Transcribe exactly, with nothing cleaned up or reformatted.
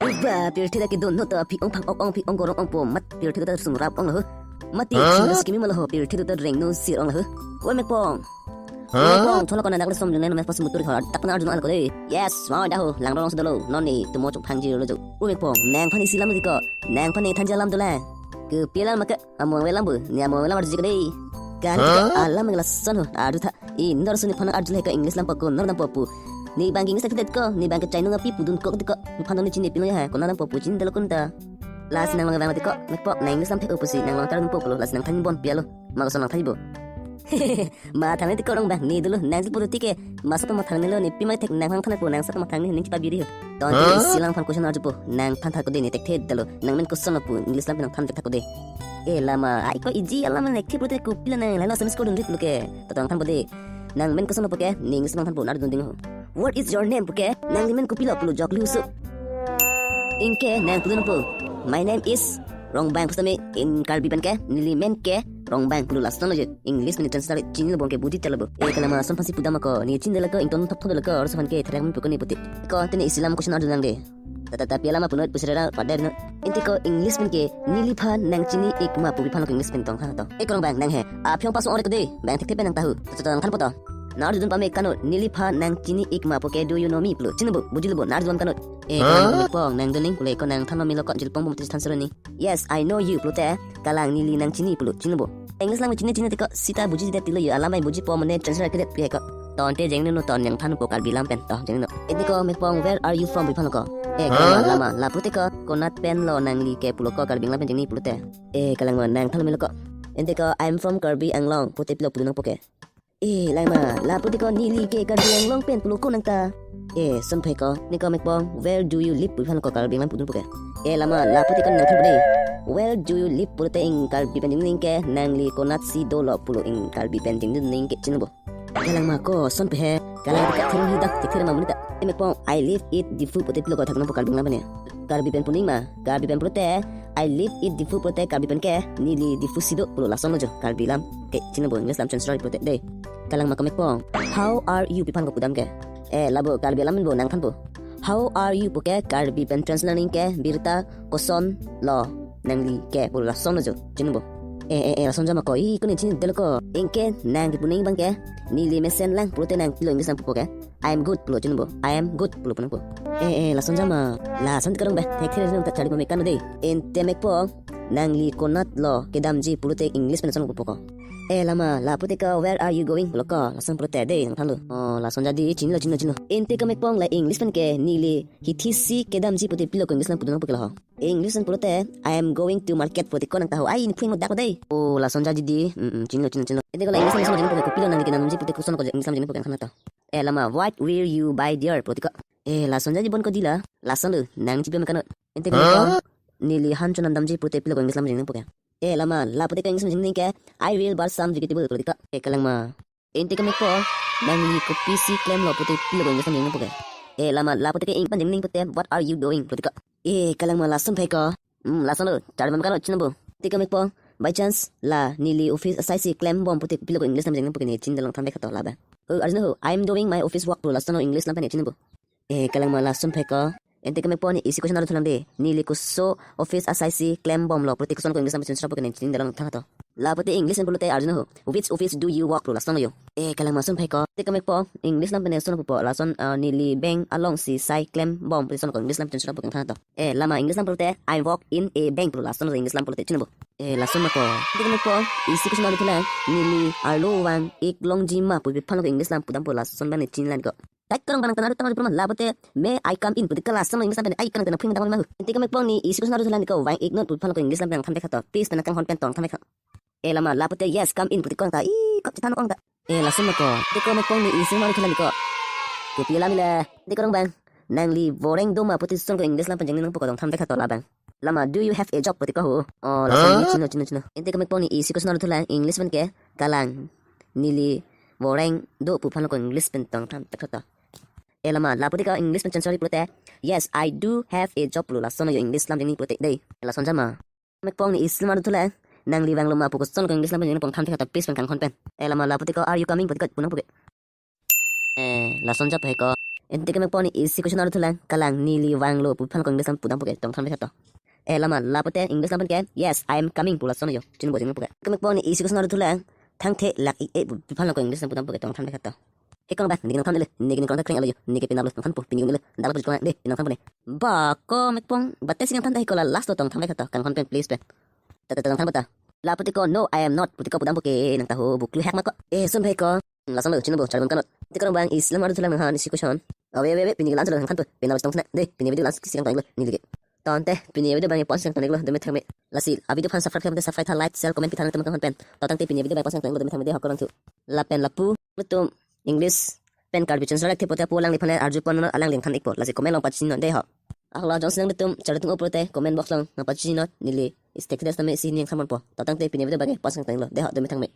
Uba, pirthe ta kedun no ta aphi ong phak ok ong aphi ong gorong ongpo, mat pirthe ta sumrap ong lo ho. Mati, huh? Chingla sikimi ma lo ho, pirthe ta rengno sir ong lo ho. Oi Mekpong. Huh? Mekpong, thon lo ko, nang dak le som jung nang mes pas mutur khor, dak na arjun al ko de. Yes, ma da ho, lang rong sodolo, non ni tumo chok phang ji lo jo. Oi Mekpong, nangphan isi alam dei ko, nangphan ne thanji alam dolang. Kopi alam ma ke, among alam bo, ne among alam arju ko de. Kan, huh? Alam lason ho, arju tha. Indor suni phan arju le ko English alam pako, Konat alam pako pu. Ne bang English ta kidet ko, ne bang ke China api pudun ko de ko. Phan ne chini pilo ya, Konat alam pako pu chini dolo kun ta. Lasi nang long bang ko, Mekpong, nang English alam thek pusi, nang long tar po lo, lasi nang than bon pi alo. Ma ko son nang than bo. Ma than te ko rong bang, ne dolo, nang puro tike. Ma sa to ma than ne lo, ne pi ma thek nang hang than po, nang sa to ma than ne, ning chipa biri ho. Ton, huh? Isi alam phan question arju po, nang than tha ko de, ne thekthe dolo, nang men question lo pu, English alam nang than thek tha ko de. E lama, ai ko iji alam nang thekthe pulote kopi la nang lano SMS ko dun rit lo ke. To tong than po de. Nang men koson lo pu ke, ne English nang than po, nar dun ding ho. What is your name pu ke? Nangli men kopi lo pulo jok lu su. Anke nang pulo nang po. My name is Rongbang pu sitame in Karbi pen ke, neli men ke Rongbang pulo lason lo je. English pen translate chini lo bang ke budi telo bo. E kalang ma lason aphansi pudam ko, ne chini dolo ko, ington thop thop dolo ko, or sa phan ke therek men pu ko ne puti. Ko te ne isi alam question arju nang de. Ta ta ta pi alam apunot pusrera pader no. Ante ko English pen ke neliphan nang chini ik ma pu pi aphan lo English pen tong tha to. E ko Rongbang nang he. Aphi ong paso ore ko de. Bang thekthe pen nang tha ho. To to nang than po to. Nar dun pame kano neliphan nang chini ik ma pu ke do you know me pulo. Chini bo, buji lo bo, nar dun kano. E, huh? Kalang Mekpong nang dun ning pulo ko nang than lo me lo ko jilpong bo mati than sero ni. Yes, I know you pulote. Kalang neli nang chini pulo. Chini bo. English alam chini chini te ko sita buji de tilo yo alam ai buji po mane translate ke de pi ko. Ton te jeng no ton nang than po Karbi alam pen to jeng no. Ante ko Mekpong, where are you from pi aphan lo ko. E, kalang ma, huh? Lama, lapu te ko Konat pen lo nangli ke pulo ko Karbi alam pen jeng ni pulote. E, kalang ma nang than lo me lo ko. Ante ko I'm from Karbi Anglong pute pilo pulo nang po ke. E, lama, lapu te ko neli ke Karbi Anglong pen pulo ko nang ta. E, son phai ko, ne ko Mekpong, where do you live pu pi aphan lo ko Karbi alam pudun po ke. E lama, lapu te ko nang than po de. Where do you live pulote ing Karbi pen jeng ning ke, nangli konatsi dolo pulo ing Karbi pen jeng ning ke chini bo. Kalang ma ko son pe he, kalang te ka thurung hi dak te thur ma muni ta. E Mekpong, I live at Diphu pute pilo ko thak nang po Karbi alam pen ya. Karbi pen pu ning ma, Karbi pen pulote, I live at Diphu pulote Karbi pen ke, neli Diphu si do pulo lason lo jo, Karbi alam ke chini bo English alam translate pulote de. Kalang ma ko Mekpong, how are you pi aphan ko pudam ke. E labo Karbi alam bo nang than po. How are you pu ke Karbi pen translate ning ke birta koson lo nangli ke pulo lason lo jo, chini bo. E, e, e, lason jama ko, i, ko ne chini dolo ko. Anke nang kipu ning bang ke, neli mesen lang pulote nang pilo English alam pu po ke. I am good pulo chini bo. I am good pulo pu nang po. E, e, lason jama. Lason te ko Rongbang, thekthe nang ta charli pame kano de. Ante Mekpong, nangli konat lo kedamji pulote English pen lason pu po ko. E lama, lapu te ko where are you going pulo ko, lason pulote de nang than lo. O, lason jadi chini lo, chini lo, chini lo. Ante ko Mekpong, la English pen ke neli hithi si kedamji pute pilo ko English alam pudun nang po ke lo ho. English pen pulote, I am going to market pute ko nang ta ho. Ai, ne phui mo dak de. O, lason jadi di. Mm, mm, chini lo, chini lo, chini lo. Ante ko la English alam jeng po ke, kopi lo nangli ke namji pute koson ko English alam jeng po ke nang than ta. E lama, what will you buy there pute ko. E, lason jadi bon ko di la. Lason lo, nang chipi me kano. Ante ko, huh? Neli han chonam damji pute pilo ko English alam jeng po ke. E lama, lapu te ko English alam jeng ning ke, I will buy some vegetable pute ko. E kalang ma. Ante ko Mekpong, nangli kopisi klem lo pute pilo ko English alam jeng po ke. E lama, lapu te ko ing pan jeng ning pute, what are you doing pute ko. E kalang ma, lason phai ko. Hmm, lason lo, charli pame kano chini bo. Ante ko Mekpong, by chance, la neli office asai si klem bom pute pilo ko English alam jeng po ke, ne chini dolo, than bek to labang. O, arju ho, I am doing my office work pulo lason lo English alam pen ne chini bo. E kalang ma, lason phai ko. Ante ko Mekpong, ne isi question arju thulang de. Neli koso office asai si klem bom lo pute koson ko English alam pen translate po ke ne chini dolo, than to. Lapu te English pen pulote arju ho, which office do you work pulo lason lo yo. E kalang ma, son phai ko. Ante ko Mekpong, English alam pen ne son pu po, lason, ah, neli bank along si sai klem bom pute son ko English alam pen translate po ke than to. E lama, English alam pulote, I work in a bank pulo lason lo English alam pulote chini bo. E lason ma ko. Ante ko Mekpong, isi question arju thulang, neli arlo vang-ik longji ma pu pi aphan lo ko English alam pudam po, lason bang ne chini lang ko. Dak ko Rongbang nang than arju tang arju pura ma, lapu te, may I come in pute ko lason lo English alam pen, ai ko nang than phui mo dak ma ho. Ante ko Mekpong, ne isi question arju thulang ko, vang-ik not pu pi aphan lo ko English alam pen nang than bek to. Please pen nang kanghon pen tong than bek. E lama, lapu te, yes, come in pute ko nang ta, i, kok chethan ko nang ta. E lason ma ko. Ante ko Mekpong, ne isi ma arju thulang ko. Kopi alam le. Ante ko Rongbang, nangli voreng do ma pute koson ko English alam pen jeng ning nang po ko, tong than bek to labang. Lama, do you have a job pute ko ho. O, lason, huh? Chini lo, chini lo, chini lo. Ante ko Mekpong, ne isi question arju thulang, English pen ke, kalang neli voreng do pu aphan lo ko English pen tong than bek to. E lama, lapu te ko English pen translate pulote, yes, I do have a job pulo lason lo yo English alam jeng ning pulote de. Lason jama. Mekpong, ne isi ma arju thulang, nangli vang lo ma pu koson ko English alam pen jeng ning po, than bek to, please pen kanghon pen. E lama, lapu te ko are you coming pute ko pu nang po ke. E lason ja phai ko. Ente kemekpo ne isi question arju thulang, kalang neli vanglo pu aphan ko English lam pudampo ke tong thanvek tha to. Eh lama, lapote English lam aphan ke, "Yes, I am coming," pu lason jo, chinpo jeng pu ke. Kemekpo ne isi question arju thulang, "Thangthe lak-ik-e," pu aphan ko English lam pudampo ke tong thanvek tha to. He kong ba, neke nangthan le, neke neke nangthan kreng alo jo, neke penap lo nangthanpo, pini le, dak lo pujok le, nangthanpo ne. Ba ko mekpong, bate si nangthan ta he ko la last to tong thanvek tha to, kanghon pen please pen. Ta ta ta nangthanpo ta. Lapote ko, "No, I am not," puti ko pudampo ke nang ta ho, buklu hek ma ko. Eh, sun bhai ko. Lason lo, chinpo, charli bom kanot. Te ko bang isi lam arju thulang nanghan isi question. Ave, ave, ave, pini ke la-anchot lo nangthanpo. Penap lo tong thana. Dei, pini video la-anchot si nangthan lo, neli ke. Tangte, pini video bang pon si nangthan lo, dome thangme. Lasi, a video aphan subscribe, subscribe tha, like, share, comment pitha nangtum kanghon pen. Tangte, pini video bang pon si nangthan lo, dome thangme dei ho ko langthu. Lapen lapu, ilitum English pen Karbi channel like the pote apo alangliphan arju pon non, alangli nangthan-ikpo. Lasi comment along pachini non dei ho. Ahok la jongsi nangtum charli tung-o pulote comment box along nangpachini non, neli stek thekthe tame isi ne nangthan ponpo. Tangte pini video bang pon si nangthan lo, dei ho, dome thangme.